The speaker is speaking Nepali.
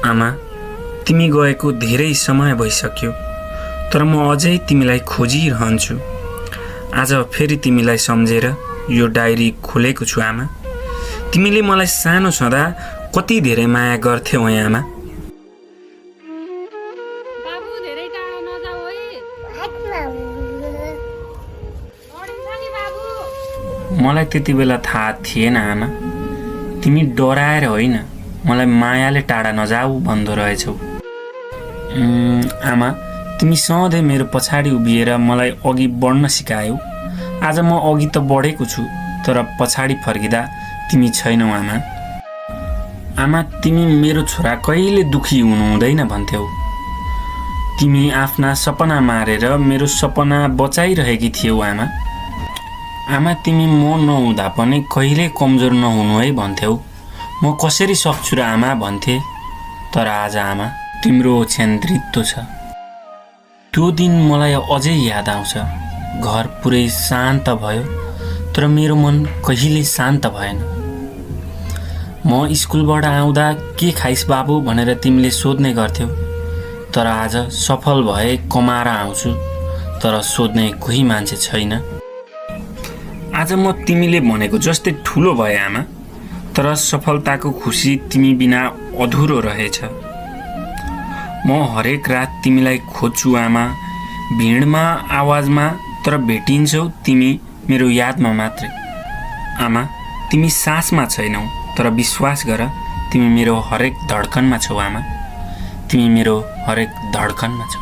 आमा, तिमी गएको धेरै समय भइसक्यो, तर म अझै तिमीलाई खोजिरहन्छु। आज फेरि तिमीलाई सम्झेर यो डायरी खोलेको छु आमा। तिमीले मलाई सानो छँदा कति धेरै माया गर्थ्यौ आमा। मलाई त्यति बेला थाहा थिएन आमा, तिमी डराएर होइन, मलाई मायाले टाढा नजाऊ भन्दो रहेछौ। आमा, तिमी सधैँ मेरो पछाडि उभिएर मलाई अघि बढ्न सिकायौ। आज म अघि त बढेको छु, तर पछाडि फर्किँदा तिमी छैनौ आमा। आमा, तिमी मेरो छोरा कहिले दुखी हुनु हुँदैन भन्थ्यौ। तिमी आफ्ना सपना मारेर मेरो सपना बचाइरहेकी थियौ आमा। आमा, तिमी म नहुँदा पनि कहिले कमजोर नहुनु है भन्थ्यौ। म कसरी सक्छु र आमा भन्थे। तर आज आमा, तिम्रो ओछ्यानतृत्व छ। त्यो दिन मलाई अझै याद आउँछ। घर पुरै शान्त भयो, तर मेरो मन कहिले शान्त भएन। म स्कुलबाट आउँदा के खाइस् बाबु भनेर तिमीले सोध्ने गर्थ्यौ, तर आज सफल भए कमाएर आउँछु, तर सोध्ने कोही मान्छे छैन। आज म तिमीले भनेको जस्तै ठुलो भए आमा, तर सफलताको खुसी तिमी बिना अधुरो रहेछ। म हरेक रात तिमीलाई खोज्छु आमा, भिडमा आवाजमा, तर भेटिन्छौ तिमी मेरो यादमा मात्रै। आमा, तिमी सासमा छैनौ, तर विश्वास गर तिमी मेरो हरेक धड्कनमा छौ आमा। तिमी मेरो हरेक धड्कनमा छौ।